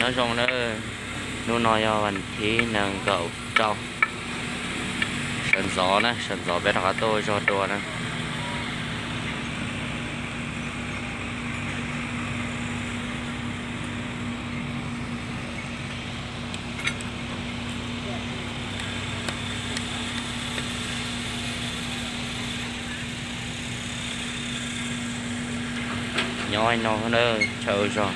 Nyob zoo nawb, hnub no yog vas thib nees nkaum rau, sawv ntxov na, sawv ntxov peb rov qab tuaj ua zog dua na. Nyob no na, chaw ua zog.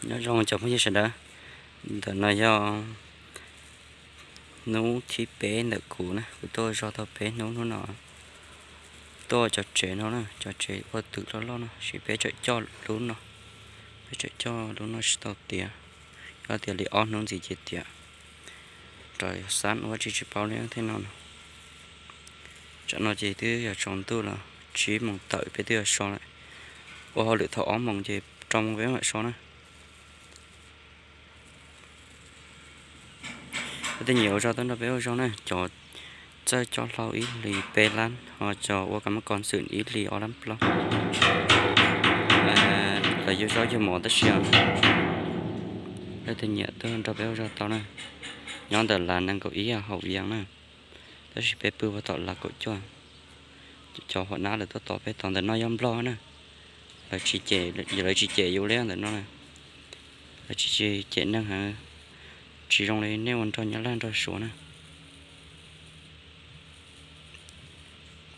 Nyob zoo cov phooj ywg sawv daws, ntawm no yog hnub thib peb ntawm kuv na, kuv tuaj zog tau peb hnub, hnub no tuaj cov tsev no na, cov tsev ua twm loj loj no, sis peb tseem coj lub no, peb tseem coj lub no tsis tau tiav, yog tias li ob hnub ntxiv ces tiav, rau xab ua tsis tsis paub li thiab no no. Tsam no ces twb yog tsaus ntuj los tsib moos tawm peb twb yuav so lawm. Ua hauj lwm thaum ob moos ces rau moos peb mam so na. Leej twg nyiam ua zog tuaj nrog peb ua zog na, cov txawj cob hlau ib hlis peb lab, ho cov ua kam mab kos xwm ib hlis ob lab plaub. Lawv yuav zaub yuav mov tab sis leej twg nyiam tuaj nrog peb ua zog tau na. Nyob ntawm las nees nkaum ib haum yees na, tab sis peb pw puag tom las kaum cuaj. Cov hua nab lawv tuaj tos peb tos ntawm no yog nplog na. Lawv tsis cem, lawv tsis cem yus li ntawm no na. Lawv tsis cem neeg heev, tsis zoo li nej ua nrog nyab laj nrog suav na.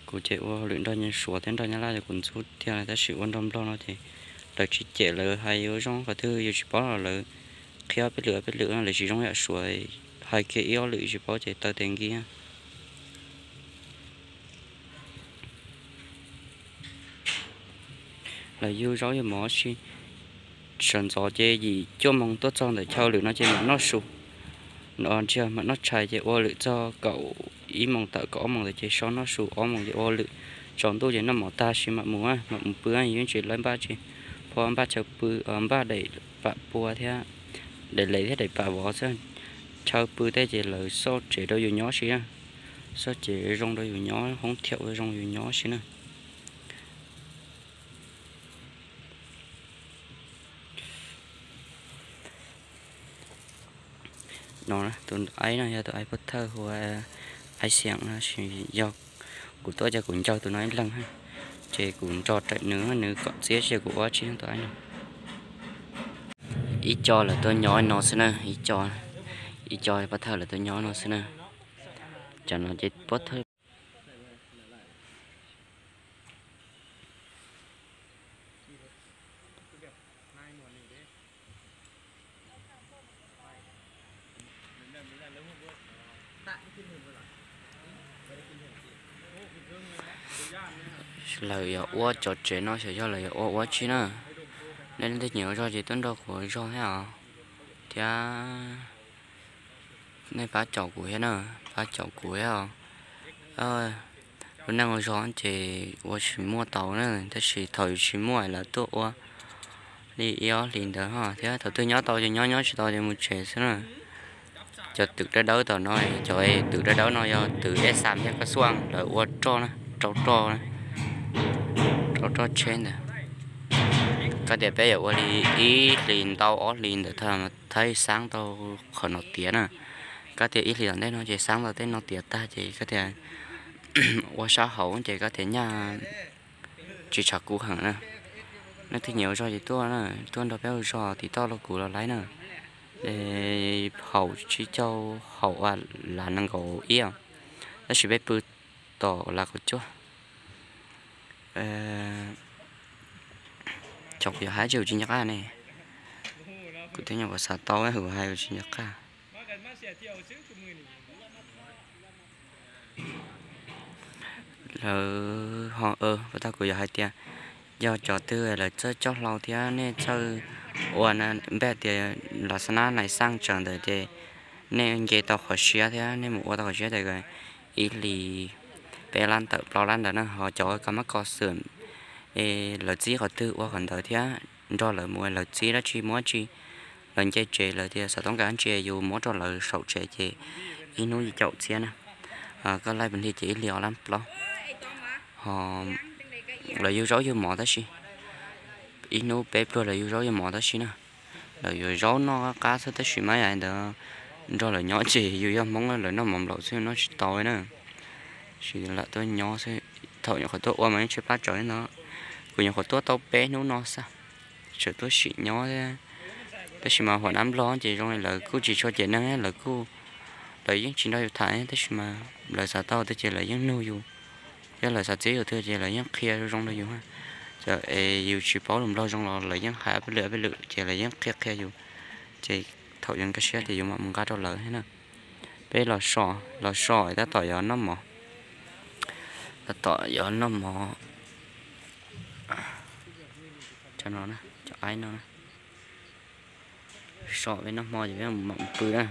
Kuv ces ua hauj lwm nrog suav thiab nrog nyab laj ces kuv ntxub tiag, tab sis ua nrog nplog no ces lawv tsis cem, lawv hais yuav zoo qhov twg yus tsis paub los lawv qhia ob peb lwm ob peb lwm, lawv tsis zoo yam suav, hais kiag ib ob lwm tsis paub ces taw tes nkig. Lawv yug zaub yug mov si, sawv ntxov ces yim cuaj moos tuaj txog ntawm chaw lwm no ces mam noj su. Ntsiag mam noj tshais ces ua lwm txog kaum ib moos tawm kaum ob moos ntawd ces so noj su, ob moos ces ua lwm. Tsaus ntuj ces noj mov tag sis mam mus, mam mus pw, yeej tsis laib npaj tsis, phua npaj chaw pw, npaj daim pam pua thiab, daim lev thiab daim pam vov xwb. Chaw pw tej ces lawv xauj tsev rau yus nyob si, xauj tsev zoo rau yus nyob, hoob thiaum zoo yus nyob si na. No tus aib no yog tus aib pov thawj hu ua aib xiam no, yog kuv tuaj ces kuv ncaug tus no ib leeg, ces kuv nrog rawm nws, nws kom txiab ces kuv ua tsis tus aib no. Ib co lawv tuaj nyob no xwb na, ib co, ib co pov thawj lawv tuaj nyob no xwb na. Cov no ces pov thawj. Lawv yuav ua cov tsev no xyov yog lawv yuav ua ua tsi na. Nej leej twg nyiam ua zog ces tuaj nrog kuv ua zog thiab os, thiab nej pab caum kuv thiab na, pab caum kuv thiab os. Lub neej ua zog ces ua tsis muaj tau na, tab sis thaum yuav tsis muaj lawv tuaj ua li ib ob hlis ntawd thiab, thaum twg nyob tau ces nyob, nyob tsis tau ces mus tsev xwb na. Cov twm dawb dawb tom no, cov twm dawb dawb no yog twm ej xam thiab kab xuaj lawv ua roj na, rau roj, rau roj tsheb ntawd. Koj tias peb yuav ua li ib hlis ntau ob hlis ntawd thaum thaij xaab tau qhov no tiav na. Koj tias ib hlis tom ntej no ces xaab tau tej no tiav tag ces koj tias ua sab hauv ces koj tias nyaj tsis tshav kub heev na. Leej twg nyiam ua zog ces tuaj na, tuaj nrog peb ua zog tim toj los kuv los laib na. Haum tsib caug, haum ua lav nees nkaum ib, tab sis peb pw tom lav kaum cuaj. Cov kuv yuav hais tsis, kuv tsis nco qab ne. Kuv twb nyuam qhuav xav tau, kuv hais kuv tsis nco qab. Lawv ho, pov thawj kuv yuav hais tias yog cov twg lawv txawj coj hlau thiab nej txawj ua npej tias los xab nab nais xaj tsaws ntawd ces nej nce tau qhov siab thiab nej mus ua tau qhov siab tias ib hlis peb lab ntawm plaub lab ntawd na, ho cov uas kab mab ko xwm es lawv txib qhov twg ua qhov ntawd thiab nrog lawv mus, lawv txib dab tsi muab dab tsi, lawv nce tsev lawv tias xav toob kas dab tsi yus muab rau lawv saum tsev ces ib hnub yim caum txhiab na. Koj laij pus hli ces ib hlis ob lab plaub. Ho lawv yug zaub yug mov tab sis ib hnub peb pluag lawv yug zaub yug mov tab sis na. Lawv yuav zaub noj qab qab xwb tab sis mas yam ntawd nrog lawv nyob ces yus yog Hmoob lawv noj mov nplaum xwb noj tsis tau na. Tab sis lam tuaj nyob xwb, thaum nyuam qhuav tuaj ua mas yeej tshaib plab tsawv li no. Kuv nyuam qhuav tuaj tau peb hnub no xwb, tseem tuaj sim nyob thiab. Tab sis mas huam dab nplog ces zoo li lawv kuj tsis tshua cem neeg, lawv kuj, lawv yeej tsis nrog yus tham tab sis mas lawv xav tau tiag ces lawv yeej nug yus, thiab lawv xav txib yus twg ces lawv yeej qhia zoo zoo rau yus. Txawm es yus tsis paub lus nplog zoo los lawv yeej hais ob peb lwm ob peb lwm ces lawv yeej qhia qhia yus. Ces thaum yus nkag siab ces yus mam mus nqa rau lawv thiab na. Peb los so, los so tab tom yuav noj mov, tab tom yuav noj mov. Cov no, cov aib no, so peb noj hmo ces peb mam pw na.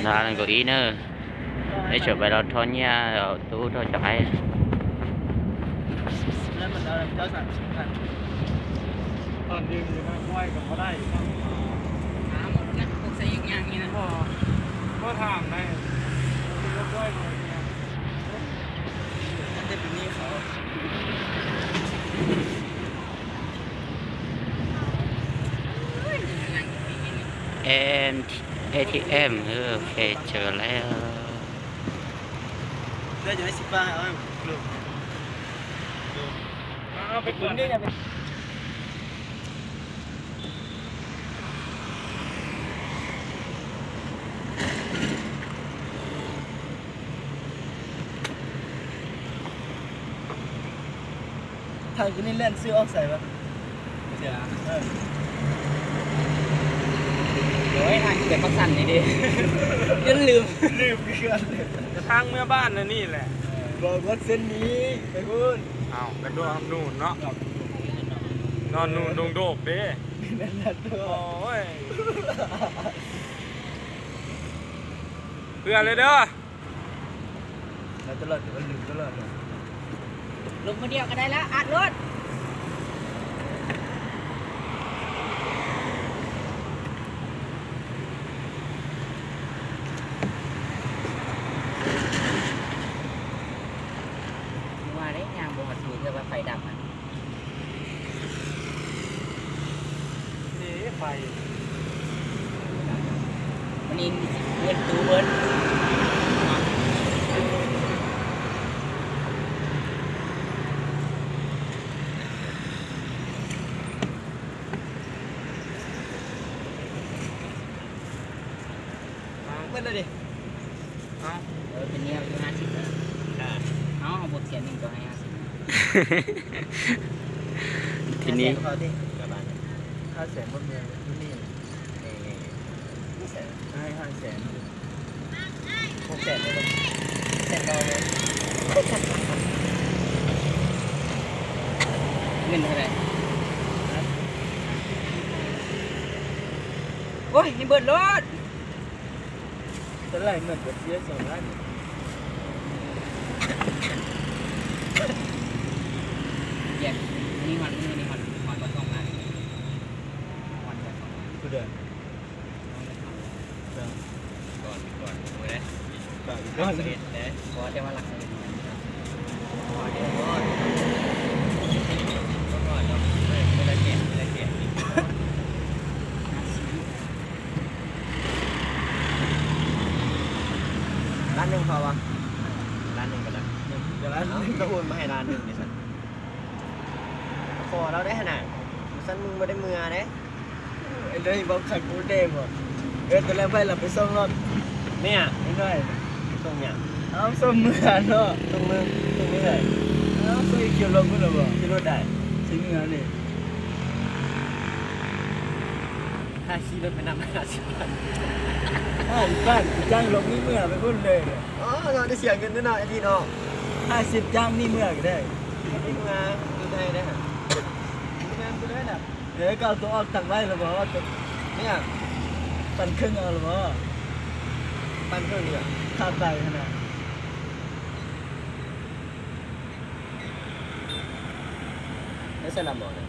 Nta nkaus ib na, ib tsam pais los rho nyiaj tub rau cov aib. Chó sẵn sẵn. Toàn dừng thì nó quay còn có đẩy không? Á, một năm cũng sẽ nhẹ nhàng như này. Có thảm này. Nó quay rồi kìa. Cắt tiếp tụi Nhi khó. And A T M, ừ, ok, chờ lát. Thằng cứ nên lên sư ông xài mà. Dạ. Ừ. Ôi, thằng kìa có sẵn này đi. Rất lượm. Lượm kìa. Thằng mưa bạn là nỉ lẹ. Vợ có xin nhỉ, phải không? Không, cái đua nụ nó. Nó nụ đồng độ bế. Nên là đua. Ôi. Ua li dah. Lub mus diam ko dai lawm, ad lub. Ua deb nyag npua hos tug thiaj pab fais dam mas. Ej, fais. Ua ni, wb tub wb. Hos, ua li. Hos, ua li, ua li, ua li. Hos, ua li, ua li. Hai xees, hai xees. Hai xees. Ua, nws npawg loj. Tau lais mas kuv txiav xyoo lab. Yes, ni hon, ni hon, hon koj txooj na. Hon koj txooj. Kud. Koj, koj, koj. Koj, koj. Koj, koj. Lab neeg qhov as, lab neeg ko na, koj ua mas hais lab neeg li xwb. Qhov no deb na, xab mws muaj deb mws deb. Es nrog ib pab khais kuv dej mas, es tus lej npaj los peb xoo los. Mej, xoo nyam, xoo mws no, xoo mws, xoo mws, xoo ib kiv los mws los, kiv los dais, xi mws li. Hai xi los peb nam, hai xi. Hai xi pab, kuv caab los mej mws peb kuj le. Oj, no dej xiam nkees no, ej, no. Hai xi caab mej mws dais. Es koj tus ob taag laij los mas, mej, paj kheej los mas, paj kheej li, qha tais na. Peb xaav lam mov na.